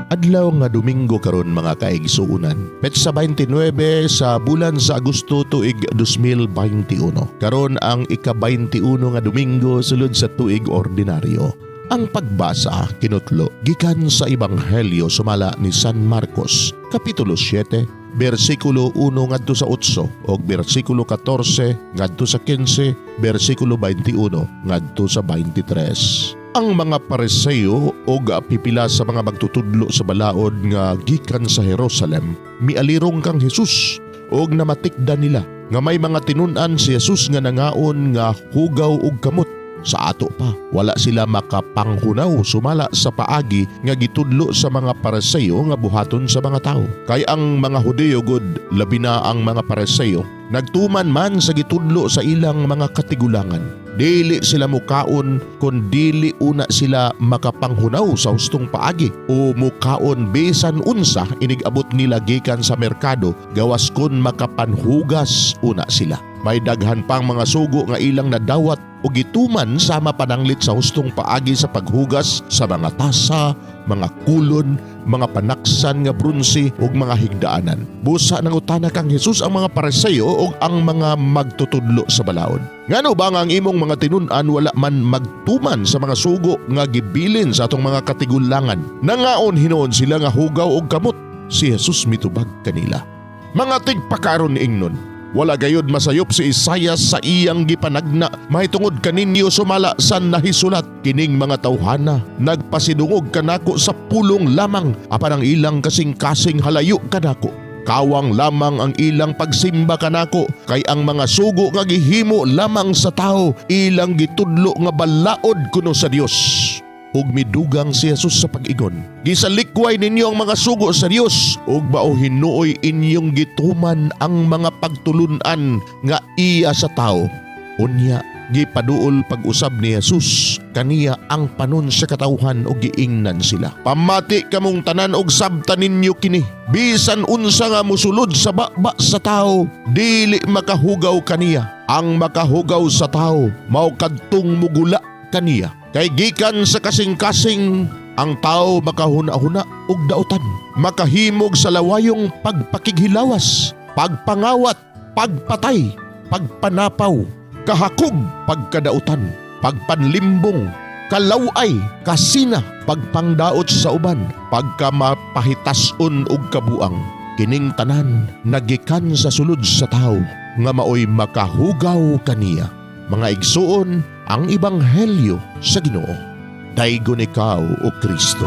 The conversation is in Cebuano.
Adlaw nga Domingo karon, mga kaigsuonan. Petsa 29 sa bulan sa Agosto, tuig 2021. Karon ang ika-21 nga Domingo sulod sa tuig ordinaryo. Ang pagbasa kinutlo gikan sa Ebanghelyo sumala ni San Marcos, Kapitulo 7, bersikulo 1 ngadto sa 8 ug bersikulo 14 ngadto sa 15, bersikulo 21 ngadto sa 23. Ang mga Pariseo og pipila sa mga magtutudlo sa balaod nga gikan sa Jerusalem mialirong kang Jesus ug namatikda nila nga may mga tinun-an si Jesus nga nangaon nga hugaw og kamot. Sa ato pa, wala sila makapanghunaw sumala sa paagi nga gitudlo sa mga Pariseo nga buhaton sa mga tao. Kay ang mga Hudiyo gud, labi na ang mga Pariseo, nagtuman man sa gitudlo sa ilang mga katigulangan. Dili sila mukaon kon dili una sila makapanghunaw sa hustong paagi o mukaon bisan unsa inig-abot nila gikan sa merkado, gawas kon makapanhugas una sila. May daghan pang mga sugo nga ilang nadawat o gituman sama pananglit sa hustong paagi sa paghugas sa mga tasa, mga kulon, mga panaksan nga brunsi ug mga higdaanan. Busa nangutana kang Jesus ang mga Pariseo ug ang mga magtutudlo sa balaod. Ngano ba nga ang imong mga tinun-an wala man magtuman sa mga sugo nga gibilin sa atong mga katigulangan? Nangaon hinuon sila nga hugaw og kamot. Si Jesus mitubag kanila. "Mga tigpakaron ingnon, wala gayud masayop si Isayas sa iyang gipanagna mahitungod kaninyo sumala sa nahisulat: 'Kining mga tawhana nagpasidungog kanako sa pulong lamang, apan ang ilang kasing-kasing halayo kanako. Kawang lamang ang ilang pagsimba kanako, kay ang mga sugo nga gihimo lamang sa tao ilang gitudlo nga balaod kuno sa Dios.'" Ug midugang si Jesus sa pag-ingon, "Gisalikway ninyo ang mga sugo sa Dios ug mao hinuoy inyong gituman ang mga pagtulun-an nga iya sa tao." Unya gipaduol pag-usab ni Jesus kaniya ang panon sa katawhan ug giingnan sila, "Pamati kamong tanan og sabta ninyo kini. Bisan unsa nga musulod sa baba sa tao, dili makahugaw kaniya. Ang makahugaw sa tao mao kadtong mugula kaniya. Kay gikan sa kasing-kasing ang tao makahuna-huna og dautan, makahimog sa lawayong pagpakighilawas, pagpangawat, pagpatay, pagpanapaw, kahakog, pagkadautan, pagpanlimbong, kalaway, kasina, pagpangdaot sa uban, pagkamapahitas-on ug kabuang. Kining tanan nagikan sa sulod sa tao nga maoy makahugaw kaniya." Mga igsuon, ang Ebanghelyo sa Ginoo. Daygon ikaw, o Kristo.